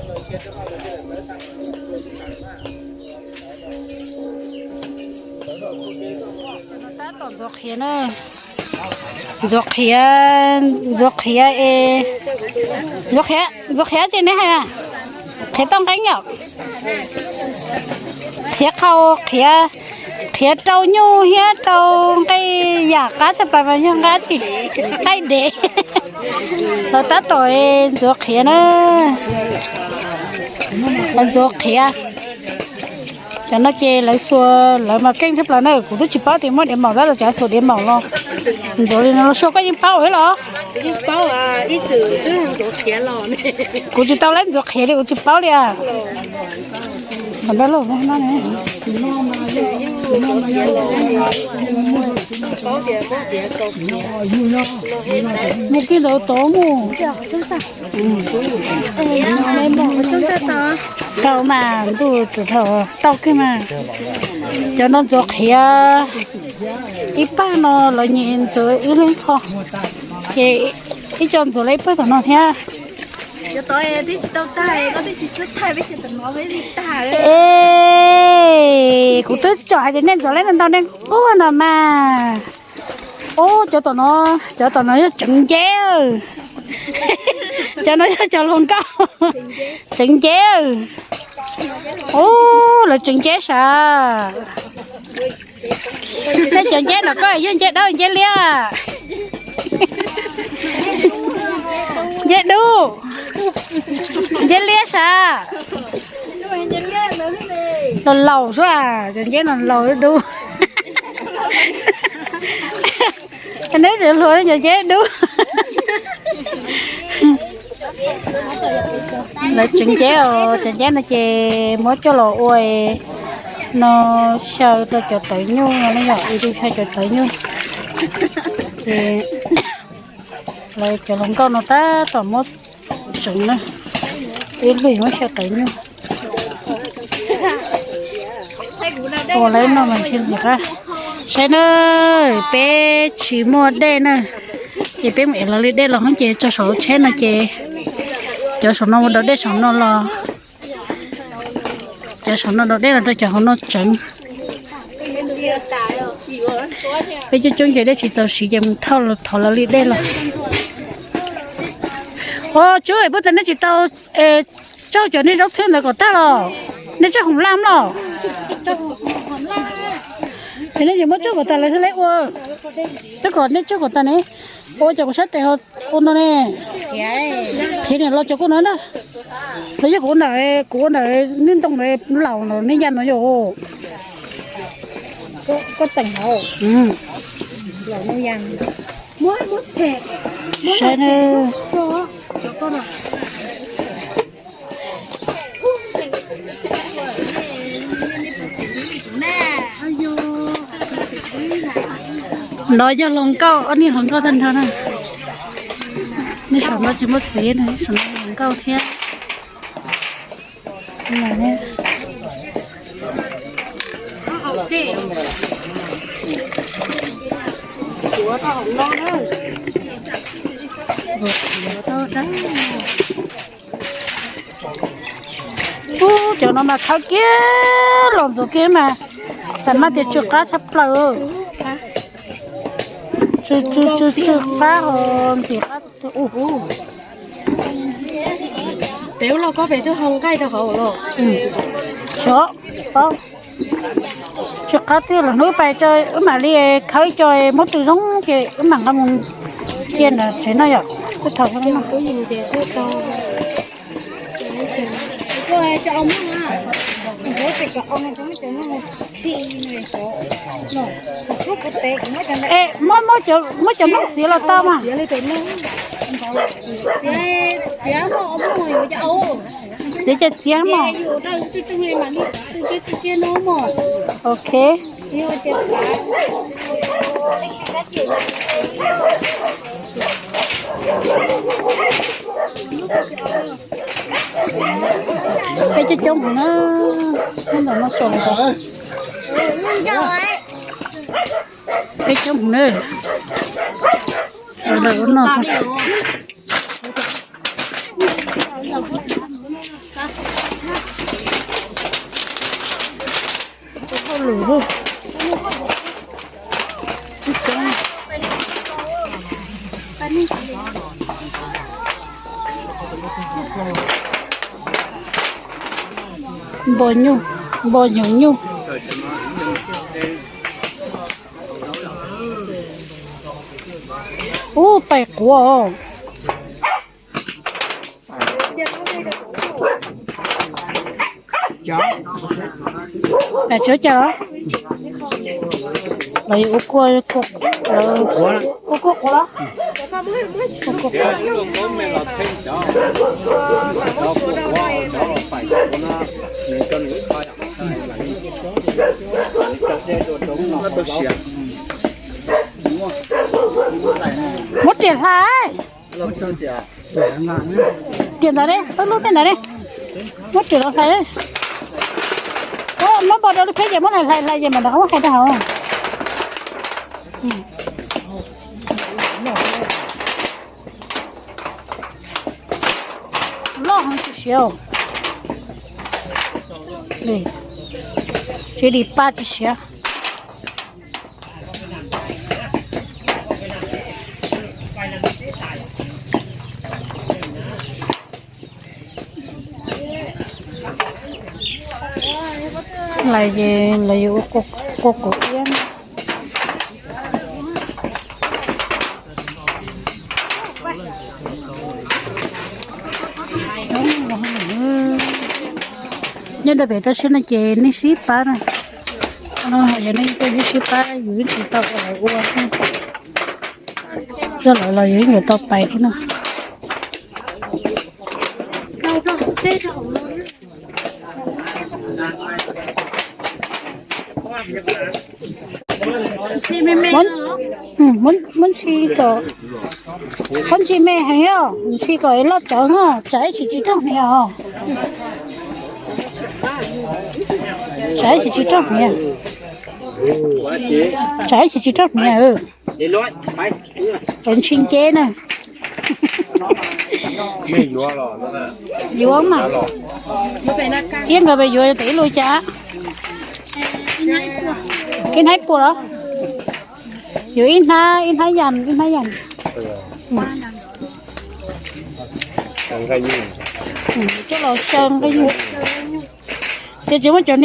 Tab tom ntxuav qhiav na. Ntxuav qhiav, ntxuav qhiav es, ntxuav qhiav, ntxuav qhiav ces neb hais na, qhiav tau nqeeb yom. Qhiav qhau, qhiav, qhiav rau nyuj thiab rau nqaij yam qab tshaj plaws mas yog nqaij tsis, nqaij dev. Los tab tom ntxuav qhiav na, ntxuav qhiav. Cov no ces lawv xuas, lawv mas keej tshaj plaws na, kuv twb tsis paub tias muaj diav maum tab sis cov xuas diav maum los ntxuav li no los sua koj yeej paub los? Kuv tsis tau lawv ntxuav qhiav li kuv tsis paub li. Mus kij ntawd tod mus. Tau mas ntuj tau kawg mas. Cov no ntxuav qhiav, ib pawg no lawv nyias ntxuav ib leeg qho, ces ib co ntxuav lawv ib pawg tom no thiab. Es kuv twb tsom hais tias nej ntxuav lawv ntau ntau nej quaj no mas. Ub, cov tom no, cov tom no yog tseem nceb. Cov no yog cov hluas nkauj tseem nceb. Ub, lawv tseem nceb sav. Nej cov nceb no koj yog nceb dawb nceb liab? Nceb dub, nceb liab sav. Los laus xwb, cov nceb no laus dub. Neb tseem hluas cov nceb dub. Lawv tseem nceb os, cov nceb no ces muab coj los ua no xyaw rau cov tawv nyuj no yom, ua xyaw cov tawv nyuj. Ces lawv cov hluas nkauj no tab tom muab tseev na, ib lig muab xyaw tawv nyuj. Ua lawv no mas ntshe lim qab. Saib na, peb tsis muaj dej na, ces peb mus ev los li dej los hoob ces tso saum tsheb no ces cov saum no mus daus dej saum no los, cov saum no daus dej los rau cov hauv no tseev. Peb coob coob ces dej tsis txaus siv ces mus thauj los thov lawv li dej los. Ua tsuj, puag ta nej tsis tau tsaug cov nej zaub txhwb ntawd kom tag los? Nej tsaug hoom laj los? Ces nej yuav muab tsaug kom tas lawv thiaj li ua. Tsaug kom nej tsaug kom tas ne, ua cov kuv sab tes ho ua no ne. Khiav niam los cov kuj no na. Los yog kuv ua ntawm, kuv ua ntawm nej ntoo laus no nej ya no yog. Saib na. No yog hluas nkauj, ob niag hluas nkauj tag nrho na. Nej saum no tsis muaj txiv na, saum no hluas nkauj thiab. Ub, cov no mas thawb kiag los ntxuav kiag mas, tam maj tias tsw qab tshaj plaws. Tsw tsw tsw tsw qab ho ntxim qab. Peb ub los koj pem twb hau nqaij rau hauv los. Xyov, paub. Tsw qab twg los hnub pais wb mam li khawb co muab tw zoo ces wb mam nqa mus cia ntawm tsev no yom. Twb thaum Es muab, muab cov nplooj txiav los tau mas. Txiav ces txiav mas. Ok. Peb coob coob heev na, ntawm no tsom. Peb coob heev na. Lawv ua noj. Npo nyuj, npo nyuj nyuj. Ub, pais quav. Tsuav cas los? Los yuav ua kua, ua kua quav los? Muab riam hlais. Riam ntawd ne, peb lub tej ntawd ne. Muab riam los hlais. Muab npau rau lub phiab ces muab hlais hlais ces mam rov qab muab hlais rau hauv. Loj heev tsis siav. Tsis dim pa tsis siav. Lawv, lawv yuav ua kua kaus iab. Nyob rau pem toj siab no ces nej sib pab na. Yog nej tej sib pab yus yeej tsis tau lawv ua. Coj lawv los yus yeej yuav tau pais thiab no. Muab ntshis kom, muab ntshis me heev os, ntshis kom loj tsawv no, tsam ib chim tsis raug hniav os. Tsam ib chim tsis raug hniav. Tsam ib chim tsis raug hniav. Cov ntshis nce na. Yuav mas. Iab nkawd pes yuav tau ib lub cas? Ib hnab ib puas los? Yuav ib hnab, ib hnab yam, ib hnab yam. Coj los xyaw nqaij nyuj. Ces tsis muaj cov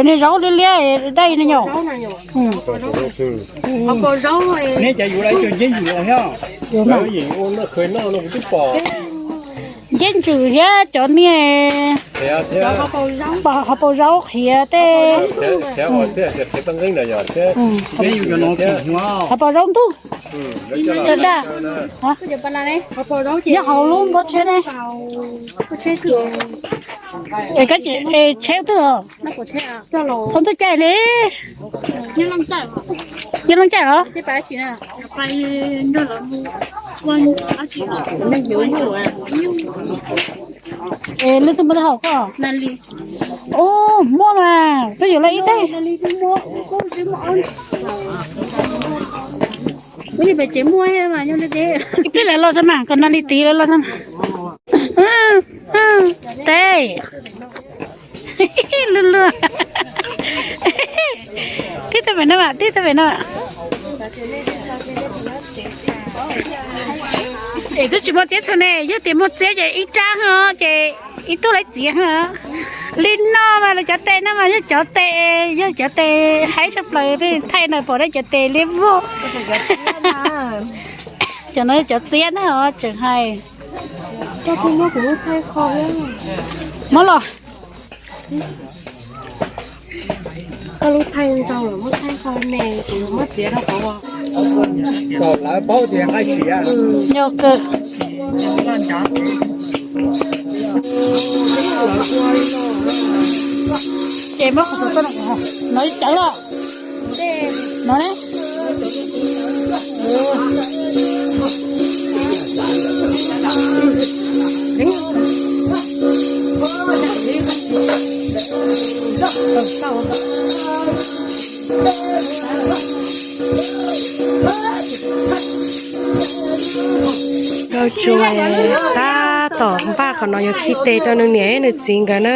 niag zaub liab liab dai ne yom? Neb cov yuav lawv cov nceb ntsws los thiab. Nceb ntsws thiab cov niag pom hauv paus zaub qhiav tej. Hauv paus zaub ntug. Daj. Nyob hauv lub npawb tsheb ne. Es koj, es tsheb twg os? Qhov twg caij li? Nyob Looj Caij los? Es leej twg muaj taub hau koj? Ub, muaj mas, twb yuav lawm ib daig. Ib pliag lawv los tag mas, kom nag li tid lawv los tag. Teb. Luj luj. Tib tug pem no mas, tib tug pem no. Es twb tsis muaj txiab txog ne, yog tias muaj txiab ces ib rab ho ces ib tug lawv txiav ho. Li no mas lawv cov tes no mas yog cov tes, yog cov tes haib tshaj plaws, thaij no pom dab cov tes liab vog. Cov no yog cov txiab na os, tseem hais. Muab los. Koj lub thaij ntau lawm, muab thaij tau me, kuv yuav muab txiav rau qhov uas kom lawv paub tias nqaij siav. Yog kawg. Ces muab qhov, no cawv los. No ne. Lauj, tsuas tab tom npaj qhov no yuav khi tes rau nws niam nws txiv nkawd na.